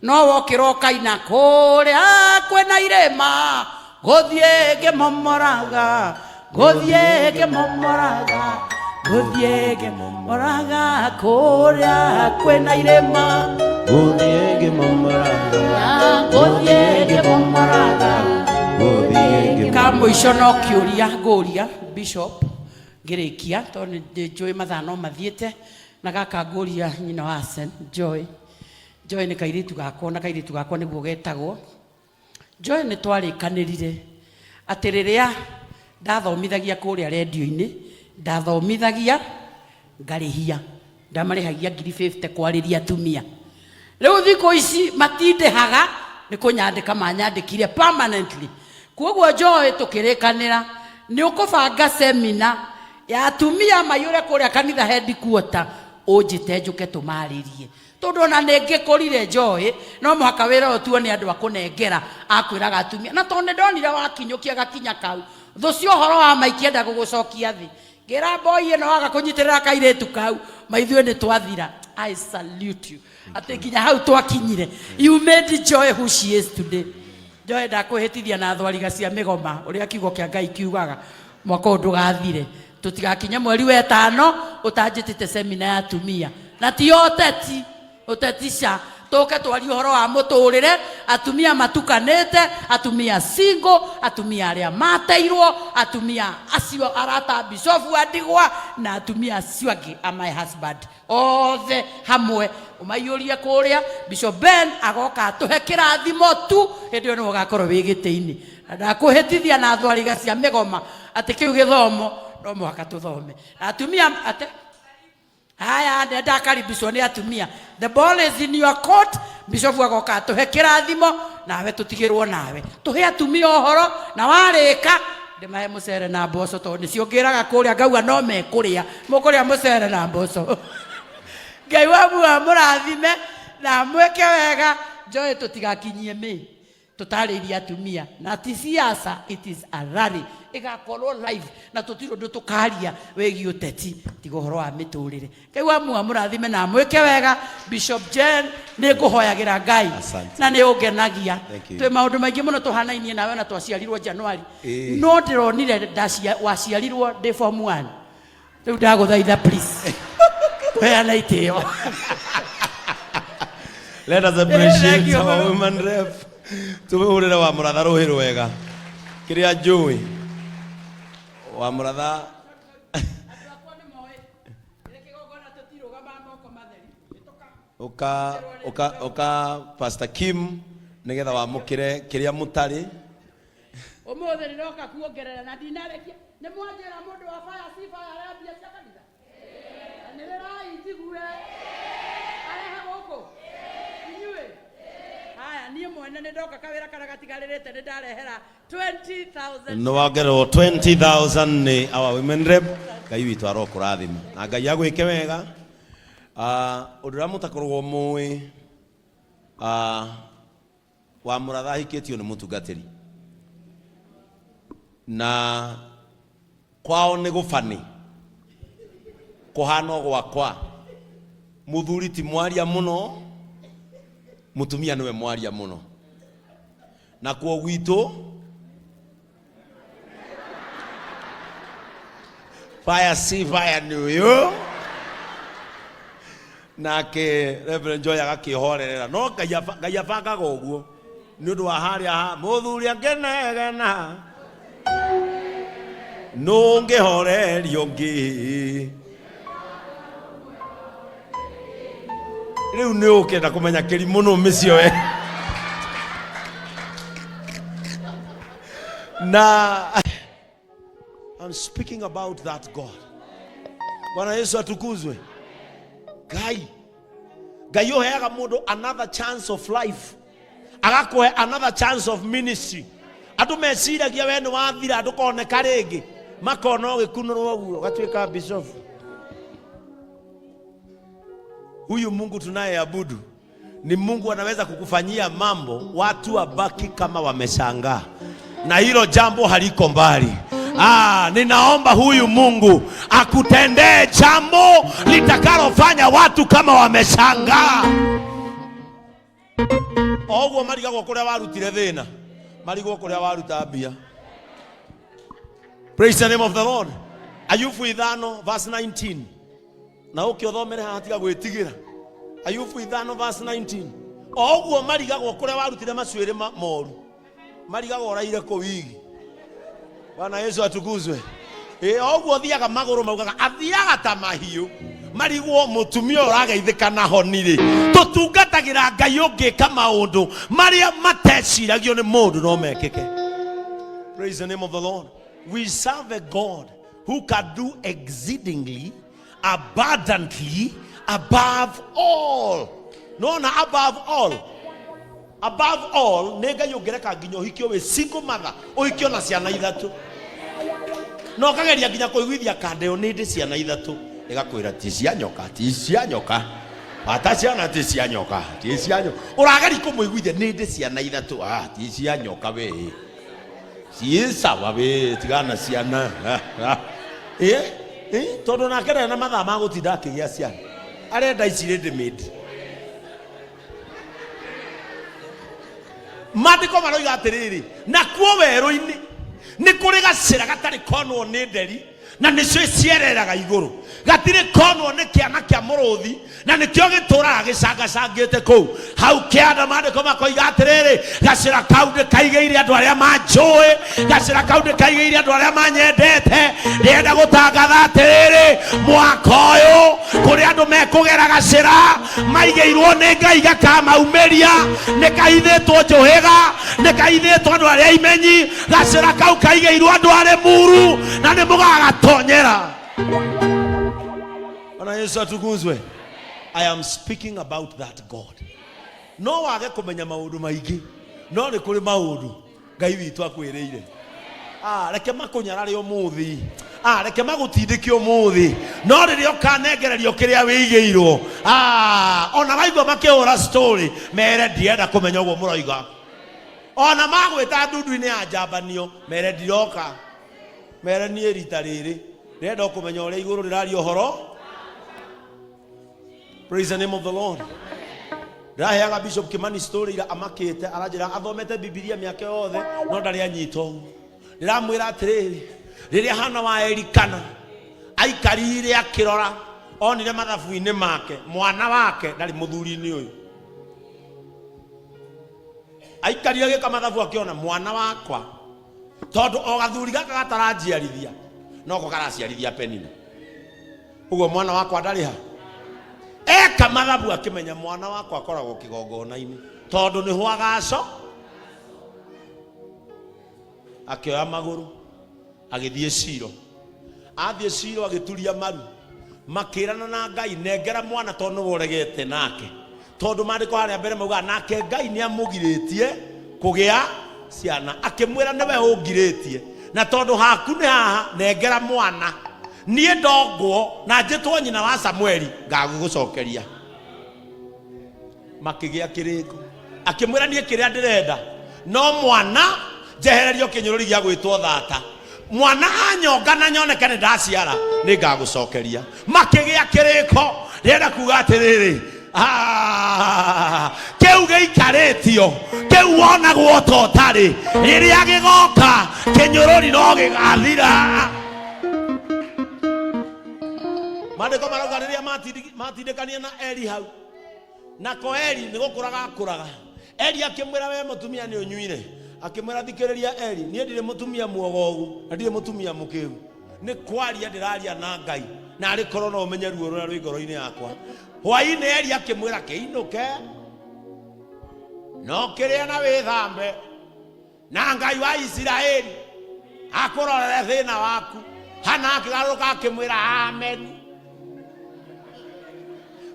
No wokĩra ũkaina kũrĩa kwĩna irĩma, gũthiĩ ngĩmomoraga, gũthiĩ ngĩmomoraga, gũthiĩ ngĩmomoraga kũrĩa kwĩna irĩma. Gũthiĩ ngĩmomoraga. Gũthiĩ ngĩmomoraga. Gũthiĩ ngĩmomoraga. Ka mũico no kĩũria ngũria bishop ngĩrĩkia, tondũ nĩ njũĩ mathaa no mathiĩte, na gaka ngũria nyina wa Asen, Joy. Joy nĩ kairĩtu gakwa, na kairĩtu gakwa nĩguo getagwo Joy. Nĩ twarĩkanĩrire atĩ rĩrĩa ndathomithagia kũrĩa rendio-inĩ, ndathomithagia ngarĩhia, ndamarĩhagia ngiri 50 kwarĩria atumia. Rĩu thikũ ici matindĩhaga, nĩ kũnyandĩka manyandĩkire permanently. Koguo Joy, tũkĩrĩkanĩra nĩ ũkũbanga semina ya atumia maiyũre kũrĩa kanitha headquarter, ũnjĩte njũke tũmarĩrie, tondũ ona nĩ ngĩkũrire Joy, no mũhaka wĩra ũyũ tuone andũ a kũnengera akwĩraga atumia, na tondũ nĩ ndonire wakinyũkia gakinya kau, thũ cia ũhoro wa ma ikĩenda gũgũcokia thĩ. Ngĩra boy ĩno waga kũnyitĩrĩra kairĩtu kau, maithuĩ nĩ twathira. I salute you atĩ nginya hau twakinyire, you made Joy who she is today. Joy, ndakwĩhĩtithia na thwariga cia mĩgoma ũrĩa kiugo kĩa Ngai kiugaga, mwaka ũyũ ndũgathire tũtigakinye mweri wa ĩtano ũtanjĩtĩte semina ya atumia, na ti ũteti, ũteti ca, tũke twarie ũhoro wa mũtũrĩre, atumia matukanĩte, atumia single, atumia arĩa mateirwo, atumia acio arata bishofu a ndigwa, na atumia acio angĩ a my husband, othe hamwe ũmaiyũrie kũrĩa. Bishop Ben agoka atũhe kĩrathimo tu, hĩndĩ ĩyo nĩwe ũgakorwo wĩ gĩtĩ-inĩ, na ndakwĩhĩtithia na thwariga cia mĩgoma atĩ kĩu gĩthomo no mũhaka tũthome na atumia ate haya ndakaribishwo nĩ atumia. The ball is in your court. Bishop agoka atũhe kĩrathimo, nawe tũtigĩrwo nawe tũhe atumia ũhoro, na warĩka ndĩmahe mũcere na mboco, tondũ nĩcio ngĩraga kũrĩa ngauga no mekũrĩa, mũkũrĩa mũcere na mboco. Ngai wa muoyo mũrathime na mwĩke wega. Joy, tũtigakinyie mĩ tũtarĩirie atumia, na ti siasa, it is a rally ĩgakorwo live, na tũtirĩ ũndũ tũkaria wĩgiĩ ũteti tiga ũhoro wa mĩtũrĩre. Ngai wa muoyo mũrathime na mwĩke wega. Bishop Jen, nĩ ngũhoyagĩra Ngai. Asante. Na nĩ ũngenagia. Thank you. Twĩ maũndũ maingĩ mũno tũhanainie nawe, na twaciarirwo Januari. Ĩĩ. No ndĩronire waciarirwo ndĩ form 1. Rĩu ndagũthaitha, please, tũheane itĩo. Let us appreciate Thank you. our woman rep. Tũmĩhũrĩre wa mũratha rũhĩ rwega. Kĩrĩa njũĩ. Wa mũratha. Andũ akwa nĩ moĩ rĩrĩ kĩgongona tũtirũgamaga moko matheri. Ũka ũka ũka, Pastor Kim, nĩgetha wamũkĩre kĩrĩa mũtarĩ. Ũmũthĩ ndĩroka kuongerera na ndinarĩkia. Nĩ mwanjĩra mũndũ wa fire si fire arĩa mbia cia kanitha. Anĩrĩrai njigue. Arehe gũkũ inyuĩ. Haya, niĩ mwene nĩ ndoka, kawĩra karĩa gatigarĩrĩte nĩ ndarehera 20,000. Nĩ wongererwo 20,000 nĩ our women rep. Ngai witũ arokũrathima na Ngai agwĩke wega. Ah, ũndũ ũrĩa mũtakoragwo mũĩ, ah, wa mũratha ahikĩtio nĩ mũtungatĩri, na kwao nĩ gũbani kũhana o gwakwa. Mũthuri ti mwaria mũno, mũtumia nĩwe mwaria mũno, na kuo gwitũ fire si fire nĩ ũyũ, nake Reverend Joy agakĩhorerera, no Ngai abangaga ũguo nĩ ũndũ wa harĩa ha mũthuri angĩnegena nũ ũngĩhoreria ũngĩ. Rĩu nĩ ũkenda kũmenya kĩrimũ nũ mĩcio we na I'm speaking about that God. Bwana Yesu atukuzwe. Ngai Ngai ũheaga mũndũ another chance of life, agakũhe another chance of ministry. Andũ meciragia we nĩ wathira, ndũkoneka rĩngĩ, makona ũgĩkunũrwo ũguo ũgatuĩka bishop. Huyu Mungu tunayeabudu ni Mungu anaweza kukufanyia mambo watu wabaki kama wameshangaa, na hilo jambo haliko mbali. Ah, ninaomba huyu Mungu akutendee jambo litakalofanya watu kama wameshangaa. O ũguo marigagwo kũrĩa warutire thĩna, marigwo kũrĩa waruta mbia. Praise the name of the Lord. Ayubu 5 verse 19. Na ũkĩ ũthomere haha tiga gwĩtigĩra. Ayubu 5 verse 19. O ũguo marigagwo kũrĩa warutire macuĩrĩ moru, marigagwo ũraire kũ wigi. Bwana Yesu atukuzwe. Ĩ o ũguo thiaga magũrũ maugaga athiaga ta mahiũ, marigwo mũtumia ũrageithĩka na honi-rĩ. Tũtungatagĩra Ngai ũngĩka maũndũ marĩa mateciragio nĩ mũndũ no mekĩke. Praise the name of the Lord. We serve a God who can do exceedingly abundantly above all. Nona above all. Above all nĩ Ngai ũngĩreka nginya ũhikio wĩ single mother, ũhikio na ciana ithatũ. Na ũkageria nginya kũiguithia kanda ĩyo nĩ ndĩ ciana ithatũ, ĩgakwĩra ti cia nyoka, ti cia nyoka. Ata ciana ti cia nyoka, ti cia nyoka. Ũrageria kũmũiguithia nĩ ndĩ ciana ithatũ, ah, ti cia nyoka we. Ciĩ sawa we, tigana ciana. Eh, eh, tondũ nake ndarĩ na mathaa ma gũtinda akĩgĩa ciana. Arenda ici ready made. Maandĩko maroiga atĩrĩrĩ, nakuo werũ-inĩ nĩ kũrĩ gacĩra gatarĩ konwo nĩ nderi, na nĩcio iciereraga igũrũ. Gatirĩ konwo nĩ kĩana kĩa mũrũthi, na nĩkĩo gĩtũraga gĩcangacangĩte kũu hau kĩanda. Maandĩko makoiga atĩrĩrĩ, gacĩra kau ndĩkaigĩire andũ arĩa manjũĩ, gacĩra kau ndĩkaigĩire andũ arĩa manyendete. Ndĩrenda gũtangatha atĩrĩrĩ, mwaka ũyũ kũrĩ andũ mekũgera gacĩra maigĩirwo nĩ Ngai gakamaumĩria, nĩ kahithĩtwo njũhĩga, nĩ kahithĩtwo andũ arĩa imenyi. Gacĩra kau kaigĩirwo andũ arĩ muru, na nĩ mũgagatonyera. Bwana Yesu atukuzwe. I am speaking about that God. No wage kũmenya maũndũ maingĩ, no nĩ kũrĩ maũndũ Ngai witũ akwĩrĩire. Ah, reke makũnyarare ũmũthĩ, ah, reke magũtindĩke ũmũthĩ, no rĩrĩa ũkanengererio kĩrĩa wĩigĩirwo, ah, ona waigua makĩhũra story, mere ndienda kũmenya ũguo mũroiga. Ona magwĩta ndundu-inĩ ya njambanio, mere ndiroka, mere niĩ rita rĩrĩ ndĩrenda o kũmenya ũrĩa igũrũ rĩraria ũhoro. Praise the name of the Lord. Ndĩraheaga Bishop Kimani story ira amakĩte, aranjĩra athomete Bibilia mĩaka yothe no ndarĩ anyita ũguo. Ndĩramwĩra atĩrĩrĩ, rĩrĩa Hana wa Elikana aikarire akĩrora, onire mathabu-inĩ make mwana wake ndarĩ mũthuri-inĩ ũyũ. Aikarire agĩka mathabu akĩona mwana wakwa, tondũ o gathuri gaka gataranjiarithia noko karaciarithia Penina, ũguo mwana wakwa ndarĩ ha. Eka mathabu akĩmenya mwana wakwa akoragwo kĩgongona-inĩ, tondũ nĩho agaco. Akĩoya magũrũ agĩthiĩ Shilo. Athiĩ Shilo agĩturia maru, makĩrana na Ngai, nengera mwana tondũ nĩwe ũregete nake. Tondũ maandĩko harĩa mbere maugaga nake Ngai nĩ amũgirĩtie kũgĩa ciana, akĩmwĩra nĩwe ũngirĩtie, na tondũ haku nĩ haha, nengera mwana niĩ ndongwo na njĩtwo nyina wa Samueli, ngagũgũcokeria. Makĩgĩa kĩrĩko, akĩmwĩra niĩ kĩrĩa ndĩrenda no mwana, njehererio kĩnyũrũri gĩa gwĩtwo thata. Mwana anyonga na nyoneke nĩ ndaciara, nĩ ngagũcokeria. Makĩgĩa kĩrĩko. Ndĩrenda kuga atĩrĩrĩ, ah, kĩu gĩikarĩtio kĩu wonagwo ta ũtarĩ, rĩrĩa gĩgoka kĩnyũrũri no gĩgathira. Maandĩko marauga rĩrĩa matindĩkania na Eli hau, nako Eli nĩ gũkũra gakũraga. Eli akĩmwĩra, we mũtumia nĩ ũnyuire? Akĩmwĩra, thikĩrĩria Eli, niĩ ndirĩ mũtumia muogogu na ndirĩ mũtumia mũkĩgu, nĩ kwaria ndĩraria na Ngai, na arĩ korwo no ũmenye ruo rũrĩa rwĩ ngoro-inĩ yakwa. Hwaĩ-inĩ Eli akĩmwĩra, kĩinũke no kĩrĩa na wĩthambe, na Ngai wa Isiraeli akũrorere thĩna waku. Hana akĩgarũrũka akĩmwĩra amen.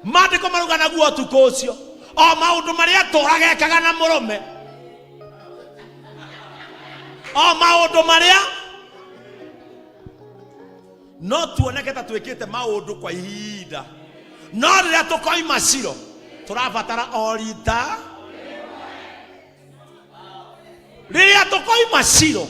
Maandĩko marauga naguo ũtukũ ũcio o maũndũ marĩa atũraga ekaga na mũrũme, o maũndũ marĩa no tuoneke ta twĩkĩte maũndũ kwa ihinda, no rĩrĩa tũkoima Shilo tũrabatara o rita. Rĩrĩa tũkoima Shilo,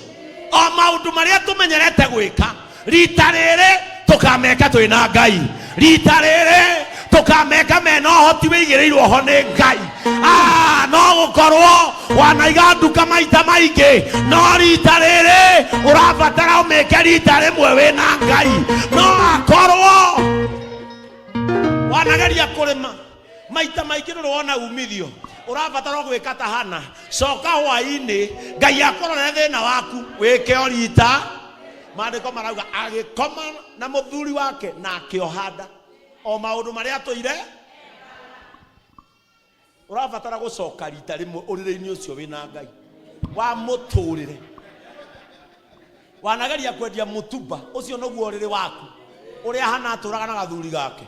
o maũndũ marĩa tũmenyerete gwĩka, rita rĩrĩ tũkameka twĩ na Ngai, rita rĩrĩ tũkameka mena ũhoti wĩigĩrĩirwo ho nĩ Ngai. Ah, No gũkorwo wanaiga nduka maita maingĩ, no rita rĩrĩ ũrabatara ũmĩke rita rĩmwe wĩna Ngai. No akorwo wanageria kũrĩma maita maingĩ, ndũrĩ wona umithio, ũrabatara o gwĩka ta Hana. Coka hwaĩ-inĩ, Ngai akũrorere thĩna waku, wĩke o rita. Maandĩko marauga agĩkoma na mũthuri wake na akĩoha nda. O maũndũ marĩa atũire, ũrabatara gũcoka rita rĩmwe ũrĩrĩ-inĩ ũcio wĩna Ngai wa mũtũrĩre. Wanageria kwendia mũtumba, ũcio noguo ũrĩrĩ waku ũrĩa Hana atũraga na gathuri gake.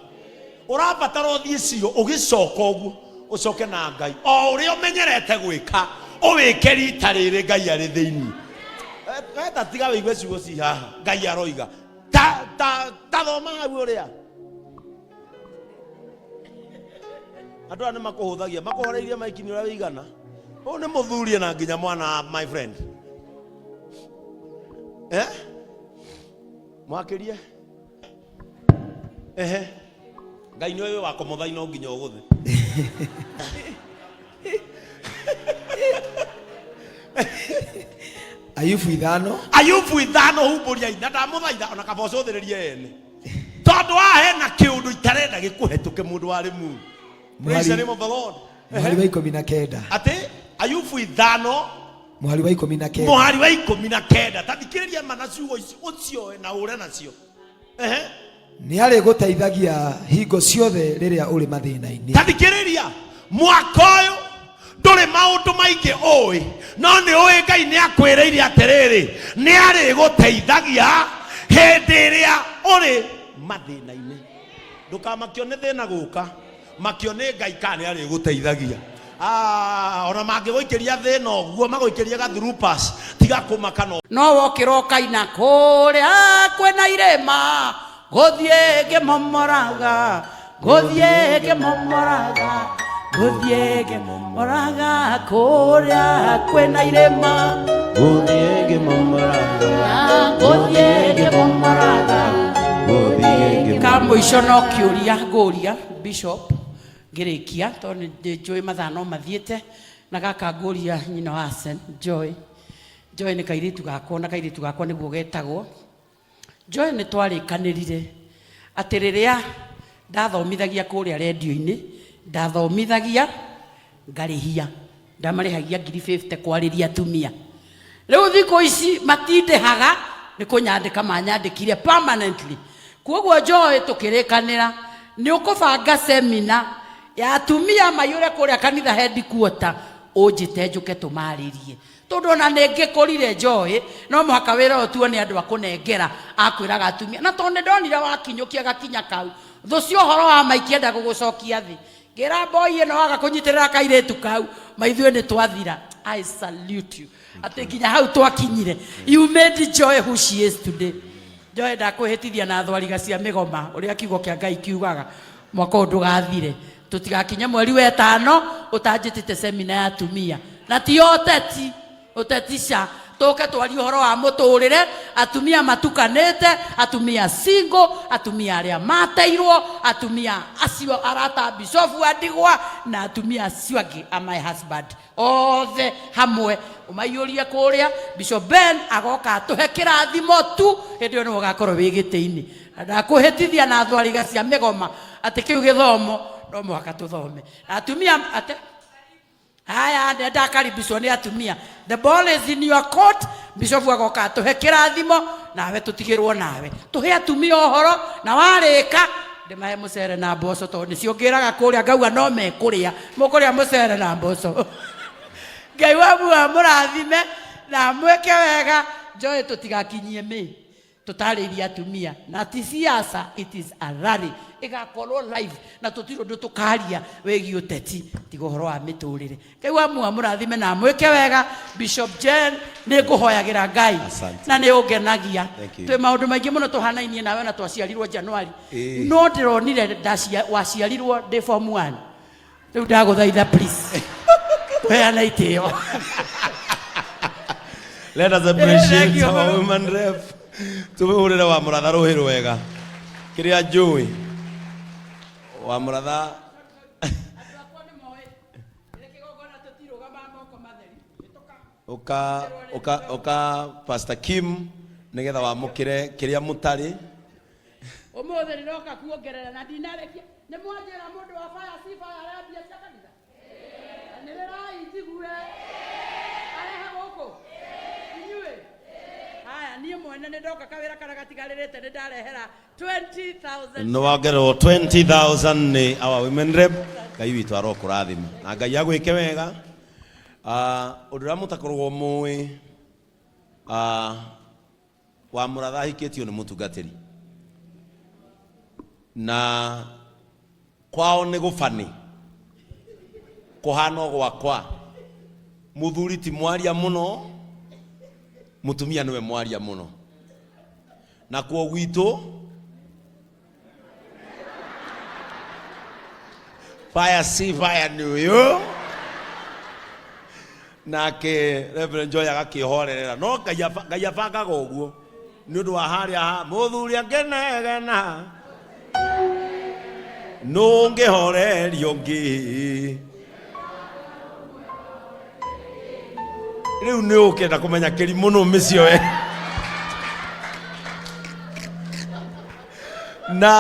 Ũrabatara ũthiĩ Ciro, ũgĩcoka ũguo ũcoke na Ngai o ũrĩa ũmenyerete gwĩka, ũwĩke rita rĩrĩ Ngai arĩ thĩinĩ. Weta tiga wĩigue ciugo ci haha Ngai aroiga. Ta ta ta thoma hau ũrĩa andũ aya nĩ makũhũthagia, makũhoreirie maiki nĩ ũrĩa wĩigana. Ũyũ nĩ mũthuri na nginya mwana, my friend, eh? Mwakĩrie ehe. Ngai nĩ ũyũ wako mũthai, no nginya ũgũthe. Ayubu 5. Ayubu 5, humbũria na ndamũthaitha ona kaba ũcũthĩrĩrie ene, tondũ haha hena kĩũndũ itarenda gĩkũhetũke mũndũ warĩ muru. Praise the name of the Lord. Mũhari wa 19. Atĩ Ayubu 5. Mũhari wa 19. Mũhari wa 19. Ta thikĩrĩria ma na ciugo ici ũcioe na ũre nacio. Ehe. Nĩ arĩgũteithagia hingo ciothe rĩrĩa ũrĩ mathĩna-inĩ. Ta thikĩrĩria, mwaka ũyũ ndũrĩ maũndũ maingĩ ũĩ, no nĩ ũĩ Ngai nĩ akwĩrĩire atĩrĩrĩ, nĩ arĩgũteithagia hĩndĩ ĩrĩa ũrĩ mathĩna-inĩ. Ndũkamakio nĩ thĩna gũka, makio nĩ Ngai kana nĩ arĩgũteithagia. Ah, ona mangĩgũikĩria thĩna ũguo, magũikĩrie gathurupas, tiga kũmaka no No wokĩra ũkaina kũrĩa kwĩna irĩma, gũthiĩ ngĩmomoraga, gũthiĩ ngĩmomoraga, gũthiĩ ngĩmomoraga kũrĩa kwĩna irĩma. Gũthiĩ ngĩmomoraga. Gũthiĩ ngĩmomoraga. Gũthiĩ. Ka mũico no kĩũria ngũria bishop ngĩrĩkia, tondũ nĩ njũĩ mathaa no mathiĩte, na gaka ngũria nyina wa Asen Joy. Joy nĩ kairĩtu gakwa, na kairĩtu gakwa nĩguo getagwo Joy. Nĩ twarĩkanĩrire atĩ rĩrĩa ndathomithagia kũrĩa rendio-inĩ, ndathomithagia ngarĩhia, ndamarĩhagia ngiri 50 kwarĩria atumia. Rĩu thikũ ici matindĩhaga, nĩ kũnyandĩka manyandĩkire permanently. Koguo Joy, tũkĩrĩkanĩra nĩ ũkũbanga semina ya atumia maiyũre kũrĩa kanitha headquarter, ũnjĩte njũke tũmarĩrie, tondũ ona nĩ ngĩkũrire Joy, no mũhaka wĩra ũyũ tuone andũ a kũnengera akwĩraga atumia, na tondũ nĩ ndonire wakinyũkia gakinya kau, thũ cia ũhoro wa ma ikĩenda gũgũcokia thĩ. Ngĩra mboi ĩno waga kũnyitĩrĩra kairĩtu kau, maithuĩ nĩ twathira. I salute you atĩ nginya hau twakinyire, you made Joy who she is today. Joy, ndakwĩhĩtithia na thwariga cia mĩgoma, ũrĩa kiugo kĩa Ngai kiugaga, mwaka ũyũ ndũgathire tũtigakinye mweri wa ĩtano ũtanjĩtĩte semina ya atumia, na ti ũteti, ũteti ca, tũke twarie ũhoro wa mũtũrĩre, atumia matukanĩte, atumia single, atumia arĩa mateirwo, atumia acio arata bishofu a ndigwa, na atumia acio angĩ a my husband, othe hamwe ũmaiyũrie kũrĩa. Bishop Ben agoka atũhe kĩrathimo tu, hĩndĩ ĩyo nĩwe ũgakorwo wĩ gĩtĩ-inĩ. Na ndakũhĩtithia na thwariga cia mĩgoma atĩ kĩu gĩthomo no mũhaka tũthome na atumia ate haya ndakaribishwo nĩ atumia. The ball is in your court. Bishop agoka atũhe kĩrathimo, nawe tũtigĩrwo nawe tũhe atumia ũhoro, na warĩka ndĩmahe mũcere na mboco, tondũ nĩcio ngĩraga kũrĩa ngauga no mekũrĩa, mũkũrĩa mũcere na mboco. Ngai wa muoyo mũrathime na mwĩke wega. Njoĩ tũtigakinyie mĩ tũtarĩirie atumia, na ti siasa, it is a rally ĩgakorwo live, na tũtirĩ ũndũ tũkaria wĩgiĩ ũteti tiga ũhoro wa mĩtũrĩre. Ngai wa muoyo mũrathime na mwĩke wega. Bishop Jen, nĩ ngũhoyagĩra Ngai. Asante. Na nĩ ũngenagia. Thank you. Twĩ maũndũ maingĩ mũno tũhanainie nawe, na twaciarirwo Januari. Ĩĩ. No ndĩronire waciarirwo ndĩ form 1. Rĩu ndagũthaitha, please, tũheane itĩo. Let us appreciate Thank you. our woman rep. Tũhũrĩre wa mũratha rũhĩ rwega. Kĩrĩa njũĩ. Wa mũratha. Andũ akwa nĩ moĩ rĩrĩ kĩgongona. moko matheri. Hĩtũka. Ũka ũka ũka Pastor Kim nĩgetha wamũkĩre kĩrĩa mũtarĩ. Ũmũthĩ ndĩroka kuongerera na ndinarĩkia. Nĩ mwanjĩra mũndũ wa fire si fire arehe mbia cia kanitha? Anĩrĩrai njigue. Arehe gũkũ? Inyuĩ? Haya, niĩ mwene nĩ ndoka kawĩra karĩa gatigarĩrĩte nĩ ndarehera 20,000. Nĩ wongererwo 20,000 nĩ our women rep. Ngai witũ arokũrathima na Ngai agwĩke wega. Ah, ũndũ ũrĩa mũtakoragwo mũĩ ah, wa mũratha ahikĩtio nĩ mũtungatĩri na kwao nĩ gũbani kũhana o gwakwa mũthuri ti mwaria mũno mũtumia nĩwe mwaria mũno nakuo gwitũ fire si fire nĩ ũyũ nake Reverend Joy agakĩhorerera no Ngai aba- Ngai abangaga ũguo nĩ ũndũ wa harĩa ha mũthuri akĩnegena nũ ũngĩhorerio ũngĩ rĩu nĩ ũkenda kũmenya kĩrimũ nũ mĩcio we na